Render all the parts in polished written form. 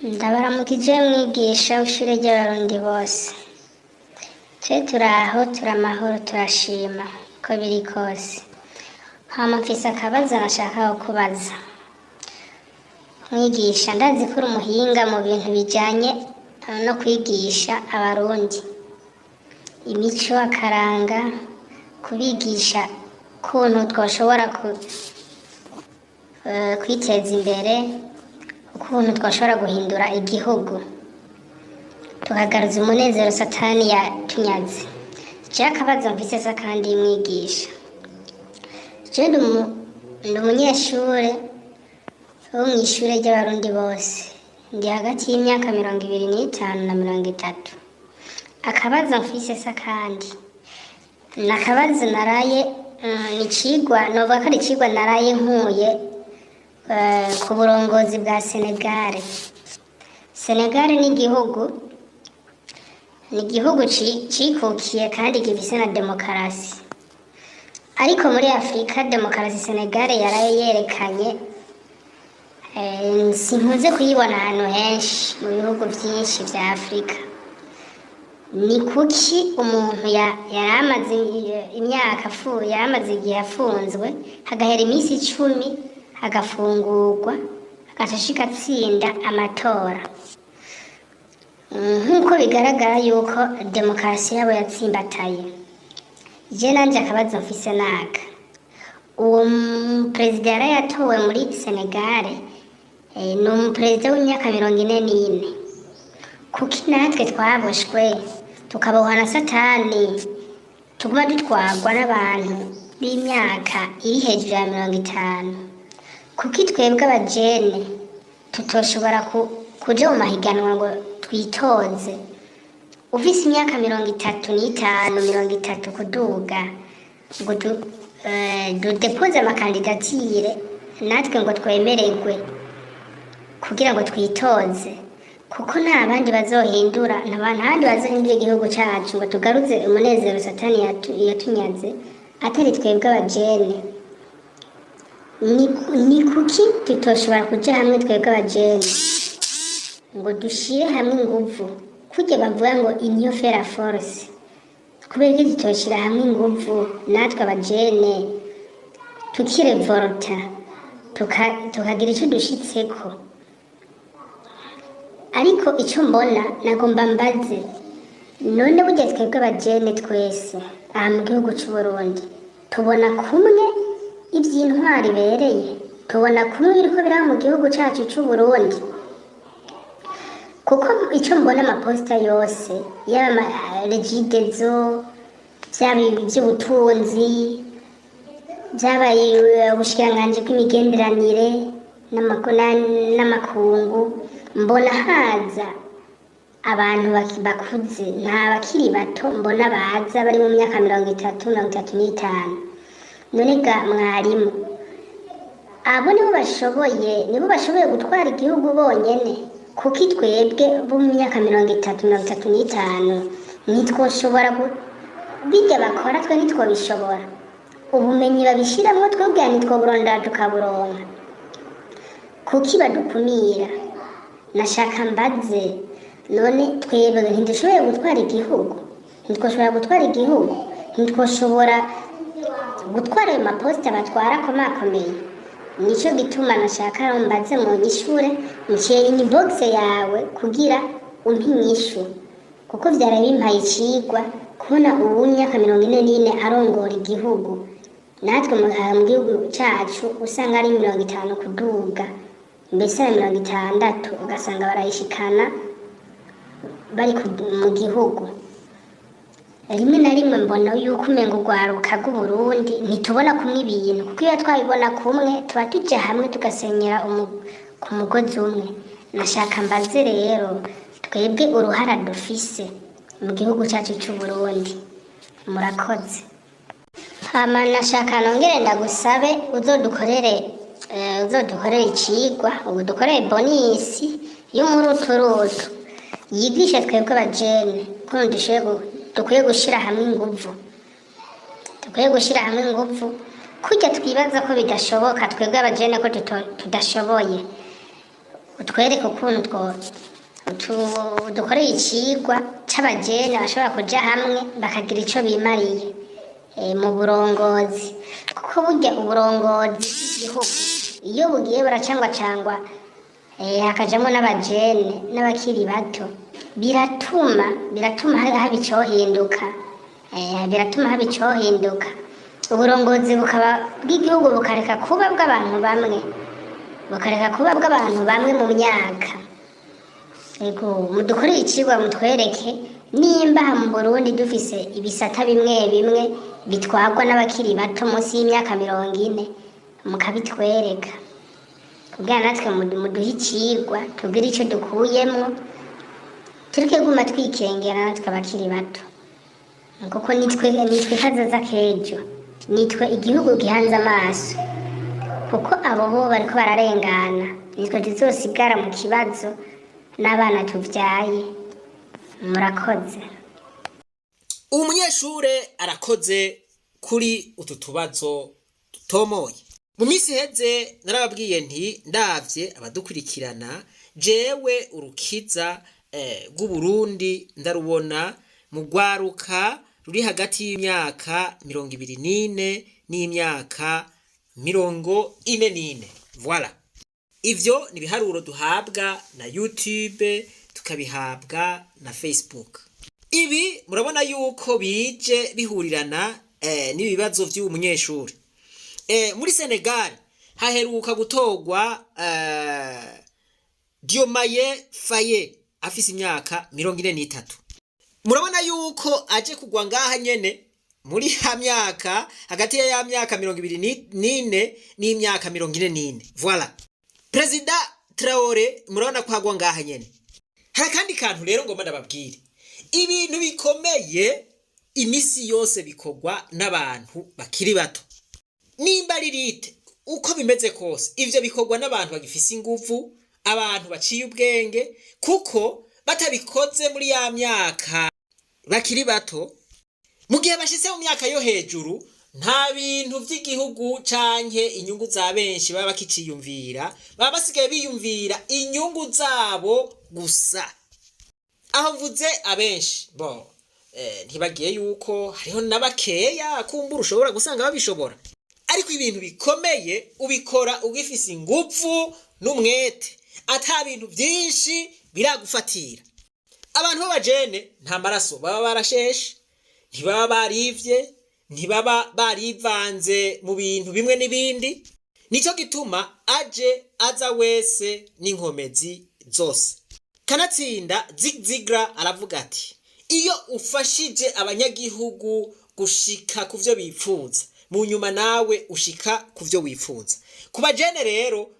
Ndabaramukije mwigisha w'ishure ry'Abarundi bose. Twe turaho, turamahoro, turashima ko biri kose. Hama mfise akabazo nashaka kukubaza. Mwigisha, ndazi ko uri umuhinga mu bintu bijanye no kwigisha Abarundi imico, akaranga, kubigisha kuntu twoshobora kwiteza imbere, ukuntu twashobora guhindura igihugu, tukagaruza umunezero Satani yatunyaze. Jewe akabazo mfise sa kandi mwigisha, jewe ndi umunyeshure wo mw'ishure ry'Abarundi bose, ndi hagati y'imyaka 25 na 30. Akabazo mfise sa kandi ni akabazo naraye, ni icigwa novuga ko ari icigwa naraye nkuye ku burongozi bwa Senegale. Senegale ni igihugu cikukiye kandi gifise na demokarasi, ariko muri Afurika demokarasi Senegale yaraye yerekanye, sinkunze kuyibona ahantu henshi mu bihugu vyinshi vya Afurika. Ni kuki umuntu yari amaze imyaka yari amaze igihe afunzwe, hagahera iminsi 10 agafungurwa, agaca ashika atsinda amatora? Nk'uko bigaragara yuko demokarasi yabo yatsimbataye. Je nanje akabazo mfise naka: uwo perezida yari yatowe muri Senegale, ni umuperezida w'imyaka 44. Kuki natwe twaboshwe, tukabohwa na Satani, tuguma dutwarwa n'abantu b'imyaka iri hejuru ya 50? Kuki twebwe abajene tutoshobora kuja mu mahiganwa ngo twitoze? Ufise imyaka 35, 30 kuduga, ngo dudepoze ama candidatures natwe ngo twemererwe kugira ngo twitoze, kuko nta bandi bazohindura, nta bandi bazohindura igihugu cacu ngo tugaruze umunezero Satani yatunyaze atari twebwe abajene. Ni kuki tutoshobora kuja hamwe twebwe abajene ngo dushire hamwe inguvu, kurya bavuga ngo "union fait la force"? Kubera ko tutoshira hamwe inguvu natwe abajene tukirevolta, tukagira ico dushitseko? Ariko ico mbona nagomba mbaze: none burya twebwe abajene twese aha mu gihugu c'Uburundi tubona kumwe ivy'intwari ibereye? Tubona kumwe ibiriko biraba mu gihugu cacu c'Uburundi? Kuko ico mbona, amaposita yose, yaba Regideso, vyaba ivy'ubutunzi, vyabaye ubushikiranganji bw'imigenderanire n'amakungu, mbona haza abantu bakuze, nta bakiri bato mbona baza bari mu myaka 30, 35. None ga mwarimu, abo nibo bashoboye, nibo bashoboye gutwara igihugu bonyene? Kuko twebwe bo mu myaka 30, 35 ntitwoshobora bijya bakora? Twe ntitwobishobora? Ubumenyi babishiramwo twebwe ntitwoburondera tukaburonka? Kuki badukumira? Nashaka mbaze: none twebwe ntidushoboye gutwara igihugu? Ntitwoshobora gutwara igihugu? Ntitwoshobora gutwara ayo maposita batwara akomakomeye? Nico gituma nashaka mbaze mu nyishure nciye inbox yawe kugira umpe inyishu, kuko vyaraye bimpaye icigwa kubona ubu myaka 44 arongora igihugu, natwe aha mu gihugu cacu usanga ari 50 kuduga, mbese na 60 ugasanga barayishikana bari mu gihugu. Rimwe na rimwe mbona yuko umenga urwaruka rw'Uburundi ntitubona kumwe ibintu, kuko iyo twabibona kumwe tuba tuja hamwe tugasenyera ku mugozi umwe. Nashaka mbaze rero twebwe uruhara dufise mu gihugu cacu c'Uburundi. Murakoze. Hama nashaka nongere ndagusabe uzodukorere icigwa, udukorere bonus y'umuruturutu yigisha twebwe abajene ukuntu dukwiye gushira hamwe inguvu, dukwiye gushira hamwe inguvu. Kurya twibaza ko bidashoboka twebwe abajene ko tudashoboye. Utwereke ukuntu two dukoreye icigwa c'abajene bashobora kuja hamwe bakagira ico bimariye mu burongozi, kuko burya uburongozi bw'igihugu iyo bugiye buracangwacangwa, hakajamwo n'abajene n'abakiri bato, biratuma haba icohinduka, biratuma haba icohinduka, uburongozi bukaba bw'igihugu bukareka kuba bw'abantu bamwe, bukareka kuba bw'abantu bamwe mu myaka. Ego, mudukorere icigwa, mutwereke nimba aha mu Burundi dufise ibisata bimwe bimwe bitwarwa n'abakiri bato munsi y'imyaka 40, mukabitwereka kugira natwe muduhe icigwa, tugire ico dukuyemwo, tureke guma twikengera natwe abakiri bato, kuko nitwe kazoza k'ejo, nitwe igihugu gihanze amaso, kuko abo bo bariko bararengana, nitwe tuzosigara mu kibazo n'abana tuvyaye. Murakoze. Uwo munyeshure arakoze kuri utu tubazo dutomoye. Mu minsi iheze narababwiye nti ndavye abadukurikirana, jewe urukiza rw'Uburundi ndarubona mu rwaruka ruri hagati y'imyaka 24 n'imyaka 44. Voilà. Ivyo ni ibiharuro duhabwa na YouTube, tukabihabwa na Facebook. Ibi murabona yuko bije bihurirana n'ibibazo vy'uwo munyeshuri. Muri Senegal haheruka gutorwa Diomaye Faye afise imyaka 43. Murabona yuko aje kugwa ngaha nyene muri ya myaka hagati ya myaka 24 n'imyaka 44. Voilà. Perezida Traore murabona ko agwa ngaha nyene. Hari akandi kantu rero ngomba ndababwire. Ibintu bikomeye imisi yose bikorwa n'abantu bakiri bato. Nimba ari rite uko bimeze kose, ivyo bikorwa n'abantu bagifise inguvu, abantu baciye ubwenge, kuko batabikoze muri ya myaka bakiri bato, mu gihe bashitse mu myaka yo hejuru, nta bintu vy'igihugu canke inyungu za benshi baba bakiciyumvira, baba basigaye biyumvira inyungu zabo gusa. Aho mvuze abenshi bo ntibagiye yuko hariho n'abakeya kumbura ushobora gusanga babishobora, ariko ibintu bikomeye ubikora ugifise inguvu n'umwete, ata bintu vyinshi biragufatira. Abantu b'abajene nta maraso baba barasheshe, ntibaba barivye, ntibaba barivanze mu bintu bimwe n'ibindi. Nico gituma aje aza wese n'inkomezi zose. Kanatsinda Zig Ziglar aravuga ati iyo ufashije abanyagihugu gushika ku vyo bipfuza, mu nyuma nawe ushika ku vyo wifuza. Ku bajene rero,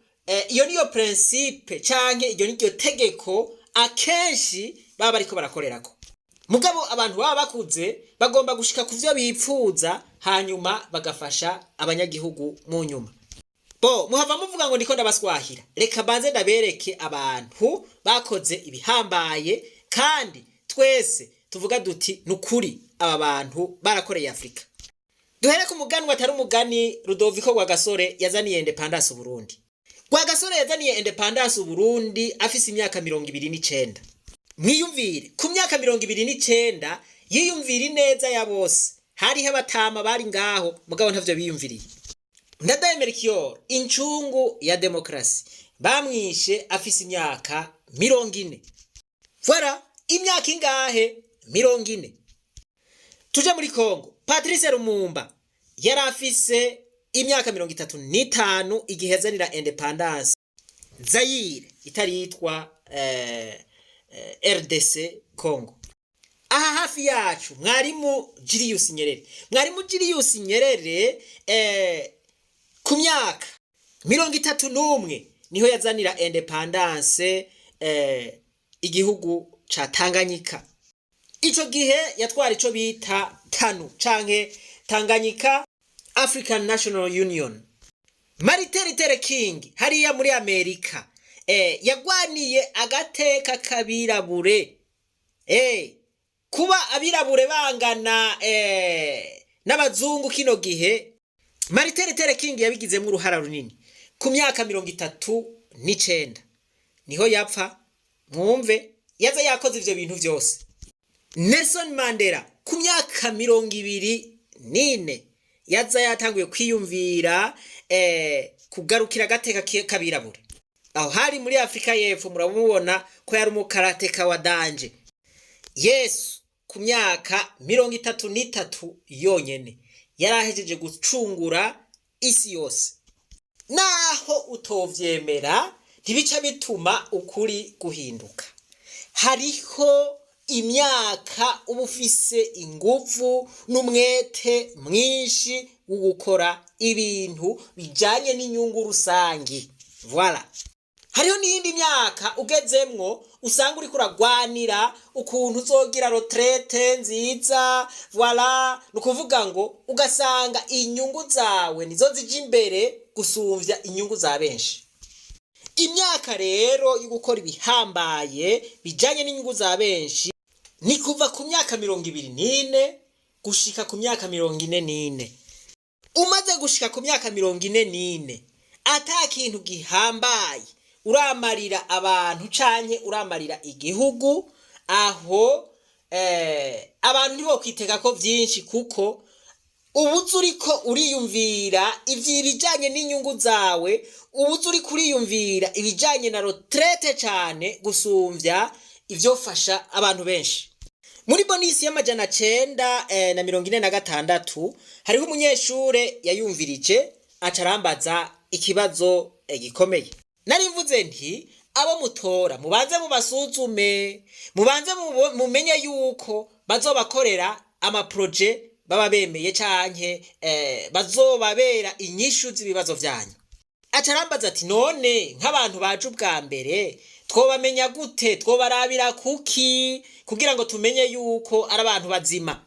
iyo niyo principe canke iryo niryo tegeko akenshi baba bariko barakorerako. Mugabo abantu baba bakuze bagomba gushika ku vyo bipfuza, hanyuma bagafasha abanyagihugu mu nyuma. Bo muhava muvuga ngo ndiko ndabaswahira. Reka banze ndabereke abantu bakoze ibihambaye kandi twese tuvuga duti nukuri aba bantu barakoreye Afrika. Duhere ku muganwa atari umugani, Rudoviko Rwagasore yazaniye indépendance Uburundi. Rwagasore yazaniye indépendance Uburundi afise imyaka 29. Mwiyumvire, ku myaka 29 yiyumvira ineza ya bose. Hariho abatama bari ngaho, mugabo ntavyo biyumviriye. Ndadaye Melchior, incungu ya demokrasi, bamwishe afise imyaka 40. Voilà, imyaka ingahe? 40. Tuje muri Kongo, Patrice Lumumba yari afise imyaka 35 igihe yazanira indépendance Zaire itaritwa RDC Congo. Aha hafi yacu mwarimu Julius Nyerere. Mwarimu Julius Nyerere ku myaka 31 niho yazanira indépendance igihugu ca Tanganyika. Ico gihe yatwara ico bita TANU canke Tanganyika African National Union. Martin Luther King hariya muri Amerika yagwaniye agateka k'abirabure, kuba abirabure bangana n'abazungu kino gihe, Martin Luther King yabigizemo uruhara runini ku myaka 39. Niho yapfa. Mwumve, yaza yakoze ivyo bintu vyose. Nelson Mandela ku myaka 24 yaza yatanguye kwiyumvira kugarukira agateka k'abirabura. Aho hari muri Afurika y'Epfo. Muramubona ko yari umukarateka wa danger. Yesu ku myaka 33 yonyene yari ahejeje gucungura isi yose. Naho utovyemera, ntibica bituma ukuri guhinduka. Hariho imyaka uba ufise inguvu n'umwete mwinshi wo gukora ibintu bijanye n'inyungu rusangi. Voilà. Hariho n'iyindi myaka ugezemwo usanga uriko uragwanira ukuntu uzogira retraite nziza. Voilà, ni ukuvuga ngo ugasanga inyungu zawe nizo zija imbere gusumvya inyungu za benshi. Imyaka rero yo gukora ibihambaye bijanye n'inyungu za benshi ni kuva ku myaka 24 gushika ku myaka 44. Umaze gushika ku myaka 44 ata kintu gihambaye uramarira abantu canke uramarira igihugu, aho abantu ntibokwitega ko vyinshi, kuko ubuze uriko uriyumvira ivy'ibijanye n'inyungu zawe, ubuze uriko uriyumvira ibijanye na retraite cane gusumvya ivyofasha abantu benshi. Muri bonus y'946 hariho umunyeshure yayumvirije, aca arambaza ikibazo gikomeye. Nari mvuze nti: "Abo mutora mubanze mubasuzume, mubanze mumenye yuko bazobakorera ama projets baba bemeye canke bazobabera inyishu z'ibibazo vyanyu." Aca arambaza ati: "None nk'abantu baje ubwa mbere twobamenya gute? Twobarabira kuki kugira ngo tumenye yuko ari abantu bazima?"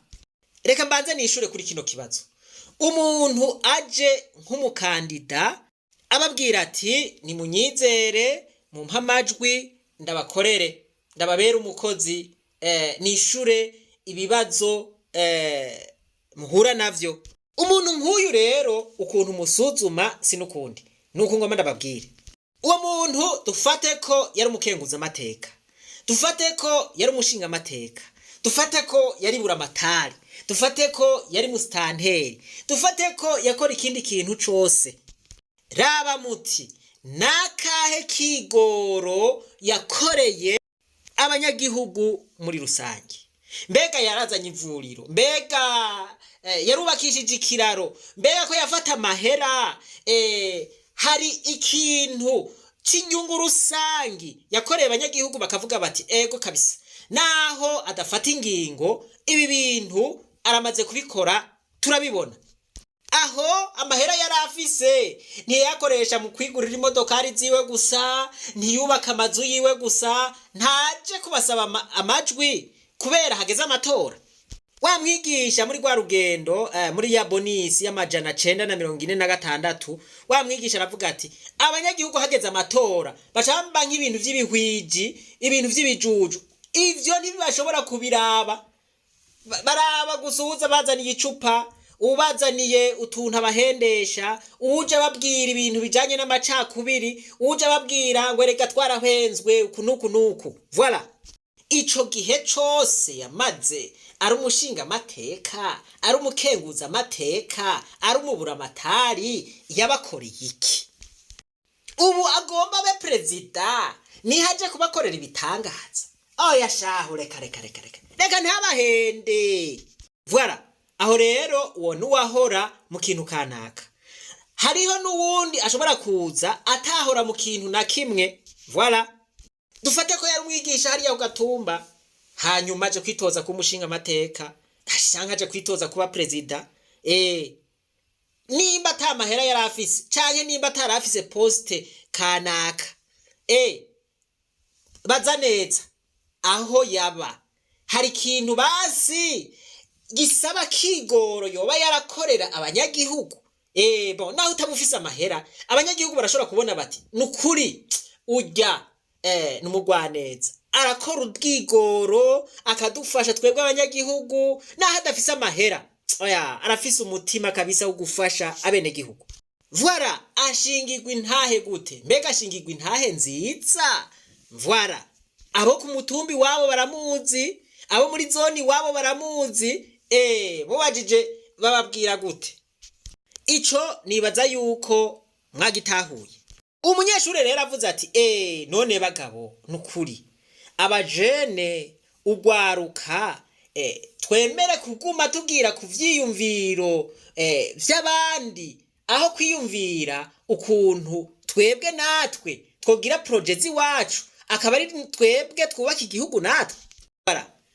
Reka mbanze nishure kuri kino kibazo. Umuntu aje nk'umukandida ababwira ati: "Nimunyizere, mumpe amajwi, ndabakorere, ndababere umukozi, nishure ibibazo muhura navyo." Umuntu nk'uyu rero, ukuntu musuzuma sinukundi nuko ngomba ndababwire. Uwo muntu, dufate ko yari umukenguzamateka, dufate ko yari umushingamateka, dufate ko yari buramatari, dufate ko yari musitanteri, dufate ko yakora ikindi kintu cose, raba muti: nakahe kigoro yakoreye abanyagihugu muri rusange? Mbega yarazanye ivuriro? Mbega yarubakishije ikiraro? Mbega ko yafata amahera, hari ikintu cy'inyungu rusangi yakoreye abanyagihugu bakavuga bati: "Ego kabisa, naho adafata ingingo, ibi bintu aramaze kubikora, turabibona"? Aho amahera yari afise ntiyakoresha mu kwigurira imodokari ziwe gusa, ntiyubaka amazu yiwe gusa, ntaje kubasaba amajwi kubera hageze amatora. Wa mwigisha muri rwa rugendo, muri ya bonus y'946, wa mwigisha aravuga ati: "Abanyagihugu hageze amatora bacamba nk'ibintu vy'ibihwiji, ibintu vy'ibijuju, ivyo ntibashobora kubiraba. Baraba gusuhuza bazaniye icupa, ubazaniye utuntu abahendesha, uje ababwira ibintu bijanye n'amacakubiri, uje ababwira ngo erega twarahenzwe uku n'uku n'uku." Voilà. Ico gihe cose yamaze ari umushingamateka, ari umukenguzamateka, ari umuburamatari, yabakoreye iki? Ubu agomba abe perezida, niho aje kubakorera ibitangaza? Oya shahu, reka reka reka reka reka, ntabahende. Voilà. Aho rero uwo nuwahora mu kintu kanaka. Hariho n'uwundi ashobora kuza atahora mu kintu na kimwe. Voilà, dufate ko yari umwigisha hariya ku gatumba, hanyuma aje kwitoza kuba umushingamateka canke aje kwitoza kuba perezida. Nimba ata mahera yari afise canke nimba atari afise poste kanaka, baza neza aho yaba hari ikintu basi gisaba kigoro yoba yarakorera abanyagihugu. Bon, naho utaba ufise amahera, abanyagihugu barashobora kubona bati: "Nukuri urya numugwaneza, arakora ubwigoro akadufasha twebwe abanyagihugu, naho adafise amahera, oya, arafise umutima kabisa wo gufasha abenegihugu." Voilà. Ashingirwa intahe gute? Mbega ashingirwa intahe nziza? Voilà, abo ku mutumbi iwabo baramuzi, abo muri zone iwabo baramuzi. Mubajije bababwira gute? Ico nibaza yuko mwagitahuye. Umunyeshuri rero avuze ati: "None bagabo, nukuri abajene, ugwaruka, twemere kuguma tubwira ku vyiyumviro vy'abandi aho kwiyumvira ukuntu twebwe natwe twogira projets z'iwacu, akaba ari twebwe twubaka igihugu natwe?"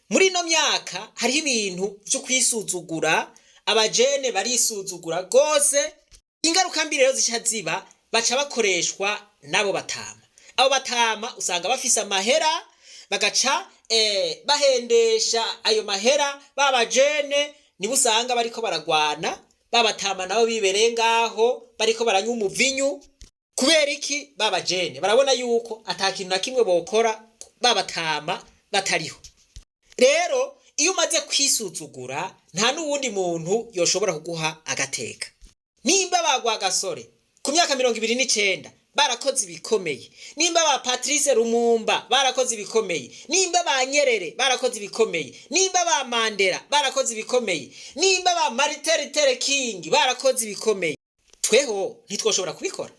Muri ino myaka hariho ibintu vyo kwisuzugura, abajene barisuzugura rwose. Ingaruka mbi rero zica ziba, baca bakoreshwa n'abo batama. Abo batama usanga bafise amahera, bagaca bahendesha ayo mahera. Babajene nibo usanga bariko baragwana, babatama nabo bibereye ngaho bariko baranywa umuvinyu. Kubera iki? Babajene barabona yuko ata kintu na kimwe bokora babatama batariho. Rero iyo umaze kwisuzugura, nta n'uwundi muntu yoshobora kuguha agateka. Nimba bagwa agasore ku myaka 29 barakoze ibikomeye, nimba ba Patrice Lumumba barakoze ibikomeye, nimba ba Nyerere barakoze ibikomeye, nimba ba Mandela barakoze ibikomeye, nimba ba Martin Luther King barakoze ibikomeye, tweho ntitwoshobora kubikora?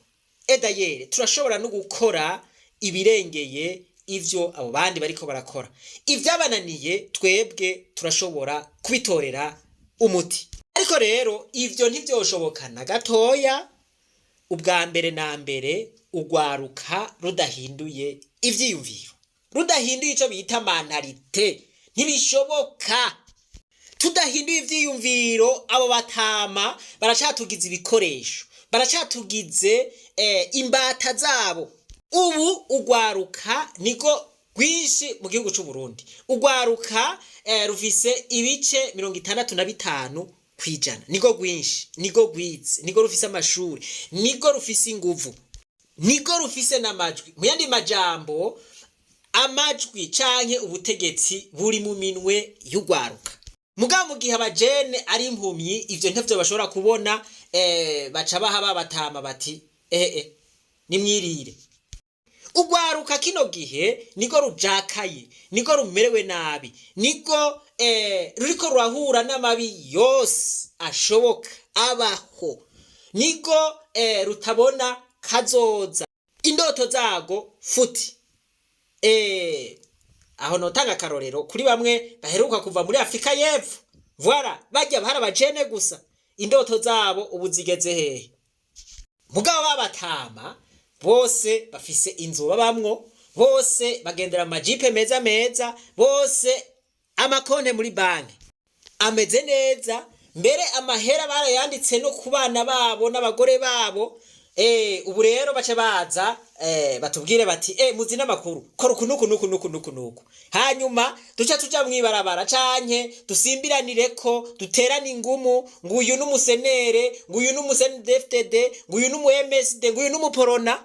Et d'ailleurs turashobora no gukora ibirengeye ivyo abo bandi bariko barakora. Ivyabananiye twebwe turashobora kubitorera umuti. Ariko rero ivyo ntivyoshoboka na gatoya ubwa mbere na mbere ugwaruka rudahinduye ivyiyumviro, rudahinduye ico bita mentalité. Ntibishoboka. Tudahinduye ivyiyumviro, abo batama baracatugize ibikoresho, baracatugize imbata zabo. Ubu ugwaruka niko rwinshi mu gihugu c'u Burundi. Ugwaruka rufise ibice 65%. Niko rwinshi, niko rwize, niko rufise amashuri, niko rufise inguvu, niko rufise n'amajwi. Mu yandi majambo, amajwi canke ubutegetsi buri mu minwe y'ugwaruka. Mugabo mu gihe abajene ari impumyi, ivyo ntavyo bashobora kubona. Baca baha babatama bati: Nimwirire." Ugwaruka kino gihe niko rujakaye, niko rumerewe nabi, niko ruriko rurahura n'amabi yose ashoboka abaho, niko rutabona kazoza, indoto zago futi. Aho notanga akarorero kuri bamwe baheruka kuva muri Afrika y'Epfo. Voilà, bajya bahari abajene gusa. Indoto zabo ubu zigeze hehe? Mugabo babatama bose bafise inzu babamwo, bose bagendera mu majipe meza meza, bose amakonte muri banki ameze neza, mbere amahera barayanditse no ku bana babo n'abagore babo. Ubu rero baca baza batubwire bati: "Muzi n'amakuru, kora uku nuku nuku nuku nuku nuku." Hanyuma duca tuja mwibarabara canke dusimbiranireko, duterane ingumu: nguyu n'umusenere, nguyu n'umu CNDD-FDD, nguyu n'umu MSD, nguyu n'umuporona.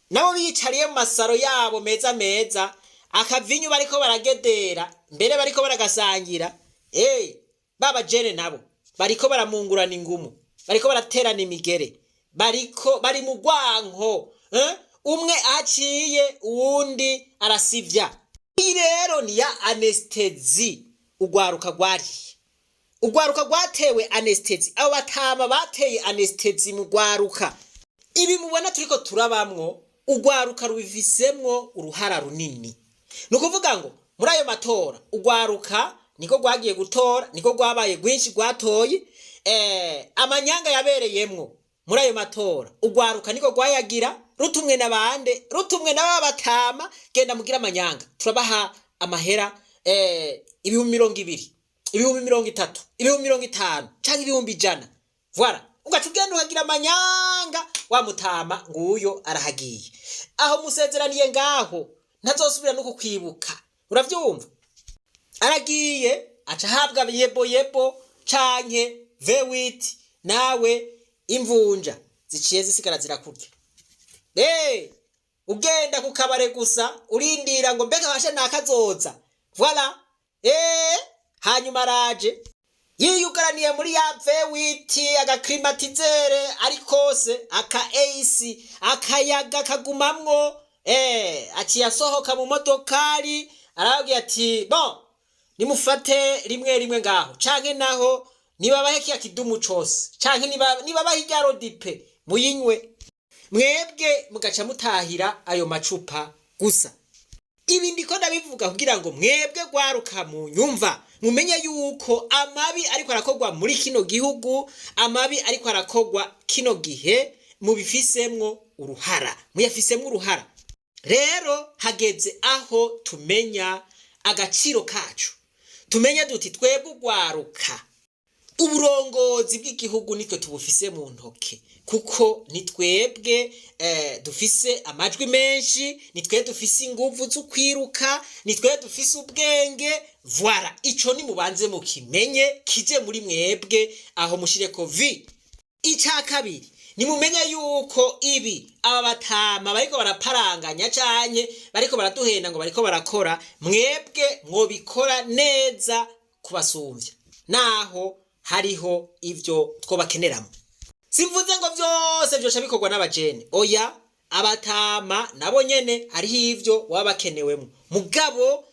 Nabo biyicariye mu masaro yabo meza meza, akavinyu bariko baragedera, mbere bariko baragasangira. Baba jene nabo bariko baramungurana ingumu, bariko baraterana imigere, bariko bari mu rwanko, eh? Umwe aciye uwundi arasivya. Iyi rero ni ya anesthésie ugwaruka rwariye. Ugwaruka rwatewe anesthésie, abo batama bateye anesthésie mu rwaruka. Ibi mubona turiko turabamwo, ugwaruka rubifisemwo uruhara runini. Ni ukuvuga ngo muri ayo matora ugwaruka niko rwagiye gutora, niko rwabaye rwinshi rwatoye. Amanyanga yabereyemwo muri ayo matora, ugwaruka niko rwayagira, rutumwe na bande? Rutumwe na ba batama: "Genda mugira amanyanga, turabaha amahera, 20,000, 30,000, 50,000 canke 100,000." Voilà, ugaca ugenda ukagira amanyanga. Wa mutama nguyo arahagiye, aho musezeraniye ngaho ntazosubira no kukwibuka. Uravyumva, aragiye, aca ahabwa yebo yebo canke V8, nawe imvunja ziciye zisigara zirakurya. Ugenda ku kabare gusa urindira ngo mbega bashe nakazoza. Voilà. Hanyuma araje yiyugaraniye muri ya V8, aga climatiseur ari kose, aka AC, akayaga kagumamwo. Aciye asohoka mu modokari, arababwira ati: "Bon, nimufate rimwe rimwe ngaho, canke naho nibabahe kiya kidumu cose, canke nibabahe irya rodipe muyinywe, mwebwe mugaca mutahira ayo macupa gusa." Ibi ndiko ndabivuga kugira ngo mwebwe gwaruka mu nyumva mumenye yuko amabi ariko arakorwa muri kino gihugu, amabi ariko arakorwa kino gihe, mubifisemwo uruhara, muyafisemwo uruhara. Rero hageze aho tumenya agaciro kacu, tumenye duti: twebwe ugwaruka, uburongozi bw'igihugu nitwe tubufise mu ntoke, kuko ni twebwe dufise amajwi menshi, ni twe dufise inguvu zo kwiruka, ni twe dufise ubwenge. Voilà, ico nimubanze mukimenye, kije muri mwebwe aho mushireko vi. Ica kabiri, nimumenye yuko ibi aba batama bariko baraparanganya canke bariko baraduhenda ngo bariko barakora, mwebwe mwobikora neza kubasumvya, naho hariho ivyo twobakeneramo. Simvuze ngo vyose vyoca bikorwa n'abajene, oya, abatama nabo nyene hariho ivyo baba bakenewemo, mugabo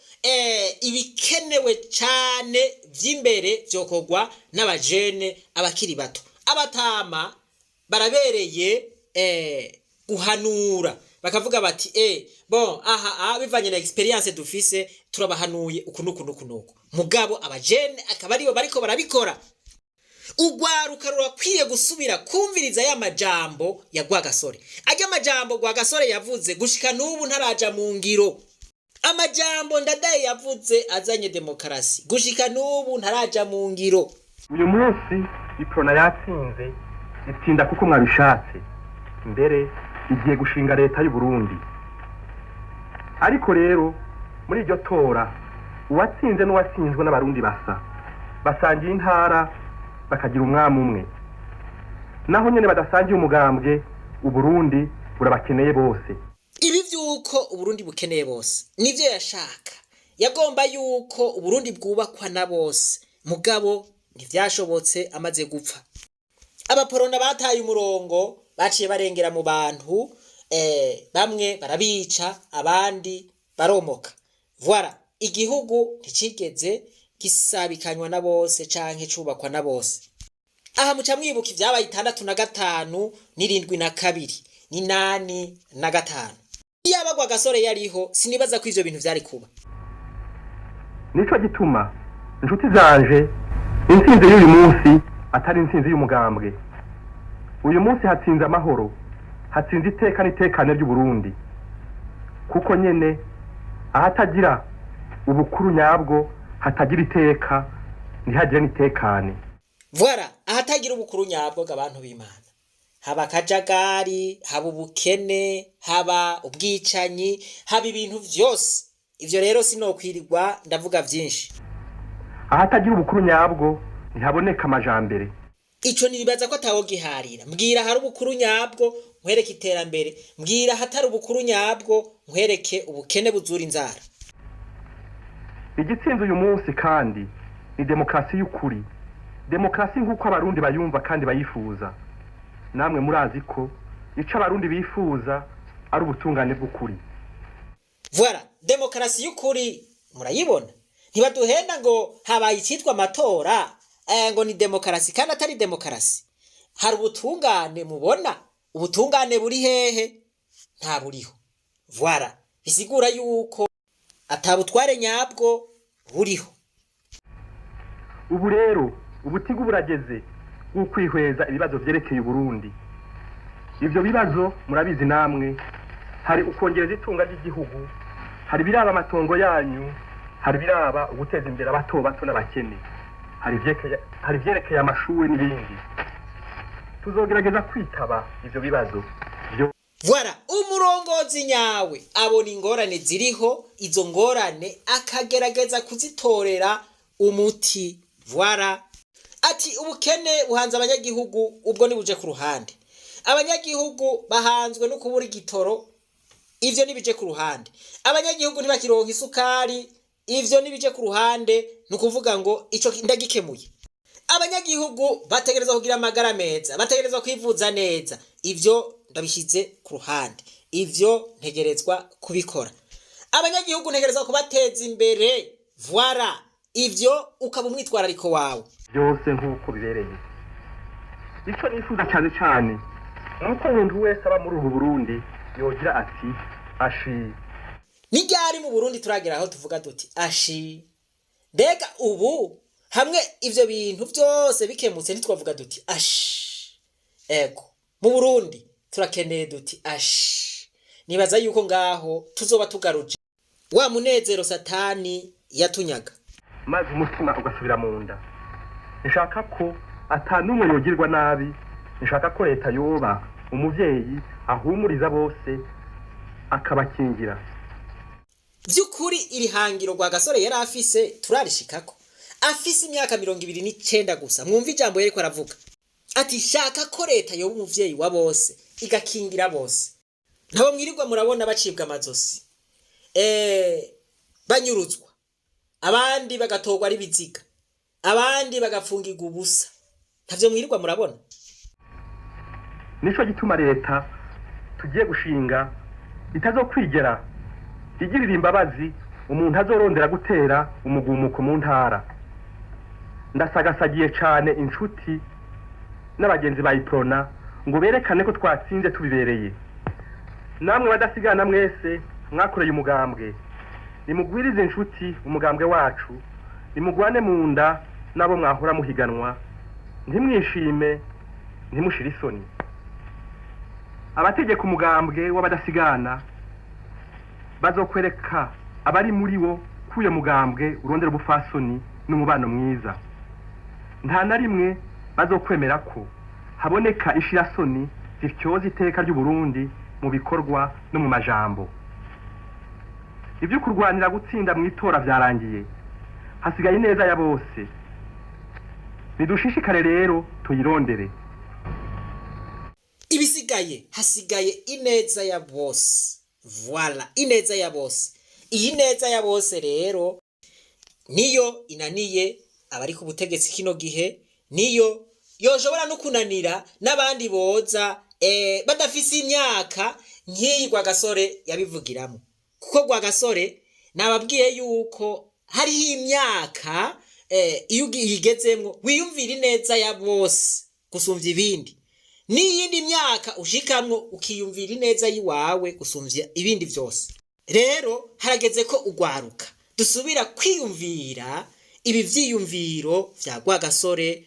ibikenewe cane vy'imbere vyokorwa n'abajene, abakiri bato. Abatama barabereye guhanura, bakavuga bati: "Bon, aha bivanye na expérience dufise, turabahanuye uku nuku nuku nuku." Mugabo abajene akaba aribo bariko barabikora. Ugwaruka rurakwiye gusubira kumviriza ya majambo ya Rwagasore. Ajya majambo Rwagasore yavuze, gushika n'ubu ntaraja mu ngiro. Amajambo Ndadaye yavuze azanye demokarasi, gushika n'ubu ntaraja mu ngiro. Uyu munsi Iprona yatsinze, itsinda kuko mwabishatse, mbere igiye gushinga leta y'u Burundi. Ariko rero muri iryo tora, uwatsinze n'uwatsinzwe n'abarundi basa, basangiye intara, bakagira umwami umwe, naho nyene badasangiye umugambwe. Uburundi burabakeneye bose. Ibi vy'uko Uburundi bukeneye bose nivyo yashaka, yagomba yuko Uburundi bwubakwa na bose, mugabo ntivyashobotse. Amaze gupfa, abaporona bataye umurongo, baciye barengera mu bantu, bamwe barabica, abandi baromoka. Voilà, igihugu nticigeze gisabikanywa na bose canke cubakwa na bose. Aha muca mwibuka ivyabaye 65 n'72 n'85. Iyaba Rwagasore yariho, sinibaza ko ivyo bintu vyari kuba. Nico gituma, inshuti zanje, intsinzi y'uyu munsi atari intsinzi y'umugambwe. Uyu munsi hatsinze amahoro, hatsinze iteka n'itekane ry'Uburundi, kuko nyene ahatagira ubukuru nyabwo hatagira iteka, ntihagire n'itekane. Voilà, ahatagira ubukuru nyabwo, abantu b'Imana, haba akajagari, haba ubukene, haba ubwicanyi, haba ibintu vyose. Ivyo rero sinokwirirwa ndavuga vyinshi. Ahatagira ubukuru nyabwo ntihaboneka amajambere. Ico nibaza ko atawo giharira. Mbwira hari ubukuru nyabwo nkwereke iterambere, mbwira ahatari ubukuru nyabwo nkwereke ubukene buzura inzara. Igitsinze uyu munsi kandi ni demokarasi y'ukuri, demokarasi nk'uko abarundi bayumva kandi bayifuza. Namwe murazi ko ico abarundi bifuza ari ubutungane bw'ukuri. Voilà, demokarasi y'ukuri murayibona. Ntibaduhenda ngo habaye icitwa amatora, ngo ni demokarasi kandi atari demokarasi. Hari ubutungane mubona? Ubutungane buri hehe? Nta buriho. Voilà, bisigura yuko atabutware nyabwo buriho. Ubu rero ubutigu burageze bw'ukwihweza ibibazo vyerekeye Uburundi. Ivyo bibazo murabizi namwe: hari ukongereza itunga ry'igihugu, hari ibiraba amatongo yanyu, hari ibiraba uguteza imbere abato bato n'abakene, hari ivyerekeye amashuri n'ibindi. Tuzogerageza kwitaba ivyo bibazo vyo Voilà, umurongozi nyawe abona ingorane ziriho, izo ngorane akagerageza kuzitorera umuti. Voilà, ati ubukene buhanze abanyagihugu, ubwo nibuje ku ruhande. Abanyagihugu bahanzwe no kubura igitoro, ivyo nibije ku ruhande. Abanyagihugu ntibakironka isukari, ivyo nibije ku ruhande. Ni ukuvuga ngo ico ndagikemuye. Abanyagihugu bategerezwa kugira amagara meza, bategerezwa kwivuza neza, ivyo ndabishyize ku ruhande. Ivyo ntegerezwa kubikora, abanyagihugu ntegerezwa kubateza imbere. Voilà, ivyo ukaba umwitwarariko wawe. Byose nk'uko bibereye. Icyo nifuza cyane cyane ni uko umuntu wese aba muri ubu Burundi yogira ati: "Ashi!" Ni ryari mu Burundi turagera aho tuvuga duti "ashi"? Mbega ubu hamwe ivyo bintu vyose bikemutse, ntitwavuga duti "ashi"? Ego, mu Burundi turakeneye duti "ashi". Nibaza yuko ngaho tuzoba tugaruje wa munezero Satani yatunyaga. Maze umutima ugasubira mu nda. Nshaka ko ata n'umwe yogirwa nabi. Nshaka ko leta yoba umuvyeyi ahumuriza bose, akabakingira. Vy'ukuri iri hangiro Rwagasore yari afise turarishikako afise imyaka 29 gusa? Mwumva ijambo yariko aravuga ati: "Shaka ko leta yoba umuvyeyi wa bose, igakingira bose." Ntabo mwirirwa murabona bacibwa amazosi, banyuruzwa, abandi bagatorwa ari biziga, abandi bagafungirwa ubusa. Ntavyo mwirirwa murabona? Nico gituma leta tugiye gushinga itazokwigera igirira imbabazi umuntu azorondera gutera umugumuko mu ntara. Ndasagasagiye cane inshuti n'abagenzi ba Iprona ngo berekane ko twatsinze tubibereye. Namwe badasigana mwese mwakoreye umugambwe, nimugwirize inshuti umugambwe wacu, nimugwane mu nda n'abo mwahora muhiganwa, ntimwishime, ntimushire isoni. Abategeka umugambwe w'abadasigana bazokwereka abari muri wo ko uyo mugambwe urondera ubufasoni n'umubano mwiza. Nta na rimwe bazokwemera ko haboneka ishirasoni zityoza iteka ry'Uburundi mu bikorwa no mu majambo. Ibyo kurwanira gutsinda mu itora vyarangiye, hasigaye ineza ya bose. Nidushishikare rero tuyirondere. Ibisigaye, hasigaye ineza ya bose. Voilà, ineza ya bose. Iyi neza ya bose rero niyo inaniye abari ku butegetsi kino gihe, niyo yoshobora no kunanira n'abandi boza badafise imyaka nk'iyi Rwagasore yabivugiramo. Kuko Rwagasore nababwiye yuko hariho imyaka iyo uyigezemwo wiyumvira ineza ya bose gusumvya ibindi, n'iyindi myaka ushikamwo ukiyumvira ineza yiwawe gusumvya ibindi vyose. Rero harageze ko ugwaruka dusubira kwiyumvira ibi vyiyumviro vya Rwagasore,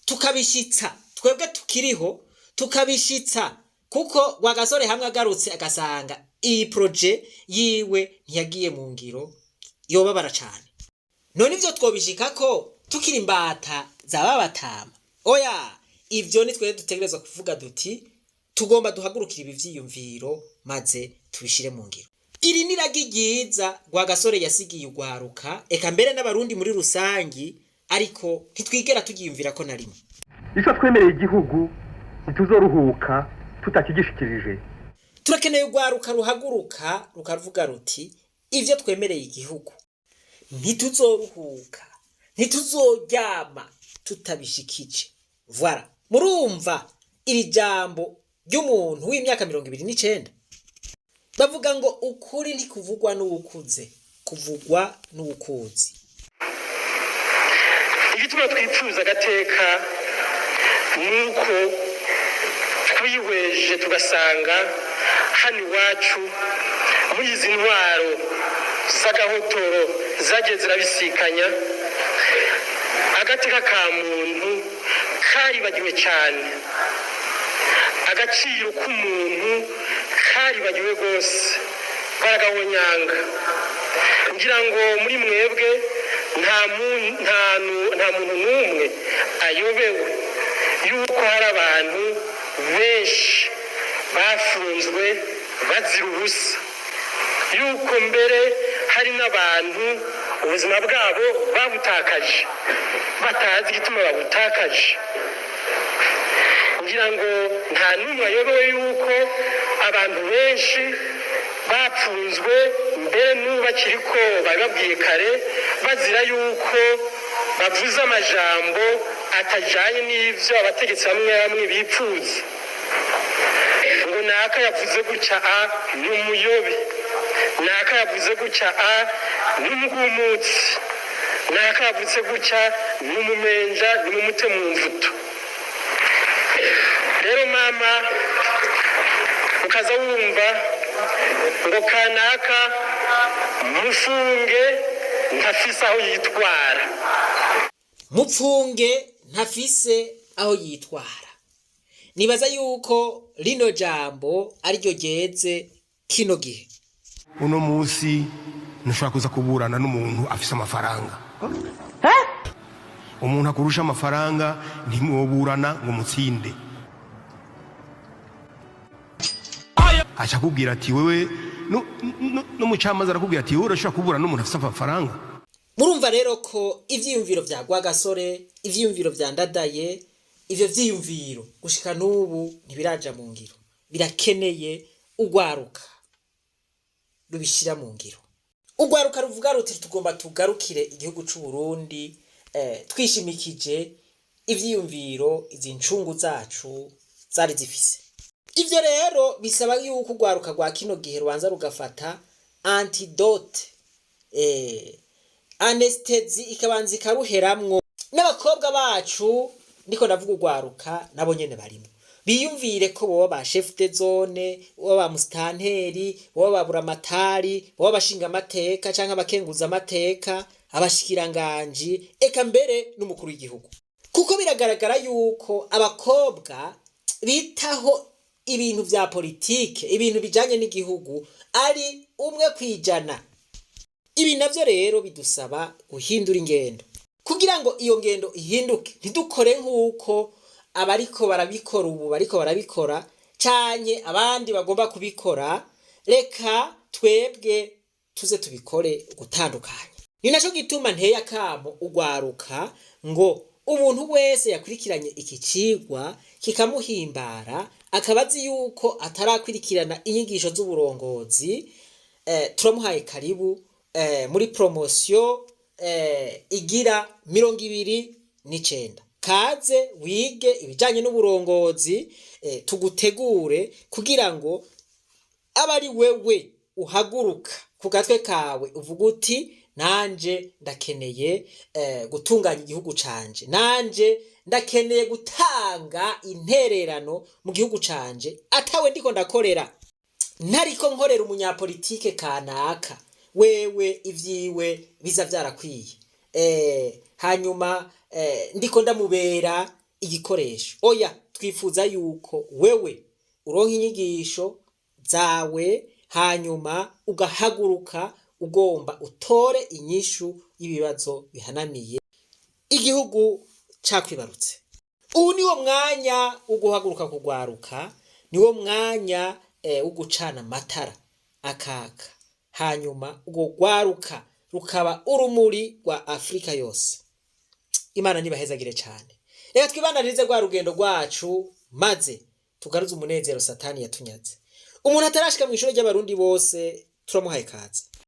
tukabishitsa twebwe tukiriho, tukabishitsa, kuko Rwagasore hamwe agarutse agasanga iyi projet yiwe ntiyagiye mu ngiro, yobabara cane. None ivyo twobishikako tukiri imbata za babatama? Oya, ivyo ni twebwe dutegerezwa kuvuga duti tugomba duhagurukira ibi vyiyumviro maze tubishire mu ngiro. Iri ni iragi ryiza Rwagasore yasigiye ugwaruka, eka mbere n'Abarundi muri rusangi, ariko ntitwigera turyiyumvira ko na rimwe. Ico twemereye igihugu ntituzoruhuka tutakigishikirije. Turakeneye urwaruka ruhaguruka rukavuga ruti: "Ivyo twemereye igihugu ntituzoruhuka, ntituzoryama tutabishikije." Voilà, murumva iri jambo ry'umuntu w'imyaka 29. Bavuga ngo ukuri ntikuvugwa n'uwukuze, kuvugwa n'uwukuzi. Igituma twipfuza agateka ni uko twihweje tugasanga hano iwacu muri izi ntwaro z'agahotoro zagiye zirabisikanya, agateka ka muntu karibagiwe cyane, agaciro k'umuntu karibagiwe rwose, baragahonyanga. Ngira ngo muri mwebwe nta muntu n'umwe ayobewe yuko hari abantu benshi bafunzwe bazira ubusa, yuko mbere hari n'abantu ubuzima bwabo babutakaje batazi igituma babutakaje. Ngira ngo nta n'umwe ayobewe yuko abantu benshi bapfunzwe mbere n'ubu bakiriko babibabwiye kare, bazira yuko bavuze amajambo atajanye n'ivyo abategetsi bamwe bamwe bipfuza. Ngo naka yavuze gutya, a ni umuyobe, naka yavuze gutya, a ni umugumutsi, naka yavuze gutya ni umumenja, ni mumute mu mvuto. Rero mama, ukaza wumva ngo kanaka mufunge, ntafise aho yitwara. Mupfunge, ntafise aho yitwara. Nibaza yuko rino jambo ariryo ryeze kino gihe. Uno munsi ntushobora kuza kuburana n'umuntu afise amafaranga. Umuntu akurusha amafaranga ntimwoburana ngo mutsinde. Aca akubwira ati wewe n'umucamanza arakubwira ati wowe urashobora kuburana n'umuntu afise amafaranga. Murumva rero ko ivyiyumviro vya Rwagasore, ivyiyumviro vya Ndadaye, ivyo vyiyumviro gushika n'ubu ntibiraja mu ngiro. Birakeneye urwaruka rubishira mu ngiro, urwaruka ruvuga ruti tugomba tugarukire igihugu c'u Burundi, twishimikije ivyiyumviro izi ncungu zacu zari zifise. Ivyo rero bisaba yuko urwaruka rwa kino gihe rubanza rugafata antidote, anesthésie, ikabanza ikaruheramwo. N'abakobwa bacu, ndiko ndavuga urwaruka, nabo nyene barimo biyumvire ko boba ba chef de zone, boba ba musitanteri, boba ba buramatari, boba abashinga amateka canke abakenguza amateka, abashikiranganji, eka mbere n'umukuru w'igihugu. Kuko biragaragara yuko abakobwa bitaho ibintu vya politike, ibintu bijanye n'igihugu, ari 1%. Ibi navyo rero bidusaba guhindura ingendo. Kugira ngo iyo ngendo ihinduke, ntidukore nk'uko abariko barabikora ubu bariko barabikora canke abandi bagomba kubikora. Reka twebwe tuze tubikore gutandukanye. Ni naco gituma nteye akamo urwaruka ngo umuntu wese yakurikiranye iki cigwa kikamuhimbara, akaba azi yuko atarakwirikirana inyigisho z'uburongozi, turamuhaye karibu muri promotion igira 29. Kaze wige ibijanye n'uburongozi, tugutegure kugira ngo abe ari wewe uhaguruka ku gatwe kawe uvuga uti nanje ndakeneye gutunganya igihugu canje, nanje ndakeneye gutanga intererano mu gihugu canje, atawe ndiko ndakorera, ntariko nkorera umunyapolitike kanaka, wewe ivyiwe biza vyarakwiye, hanyuma ndiko ndamubera igikoresho. Oya, twifuza yuko wewe uronka inyigisho zawe, hanyuma ugahaguruka ugomba utore inyishu y'ibibazo bihanamiye igihugu cakwibarutse. Ubu niwo mwanya wo guhaguruka kugwaruka, niwo mwanya wo gucana amatara akaka, hanyuma urwo rwaruka rukaba urumuri rwa Afurika yose. Imana nibahezagire cyane. Reka twibandanirize rwa rugendo rwacu, maze tugaruze umunezero Satani yatunyaze. Umuntu atarashika mu ishuri ry'Abarundi bose, turamuhaye kaze.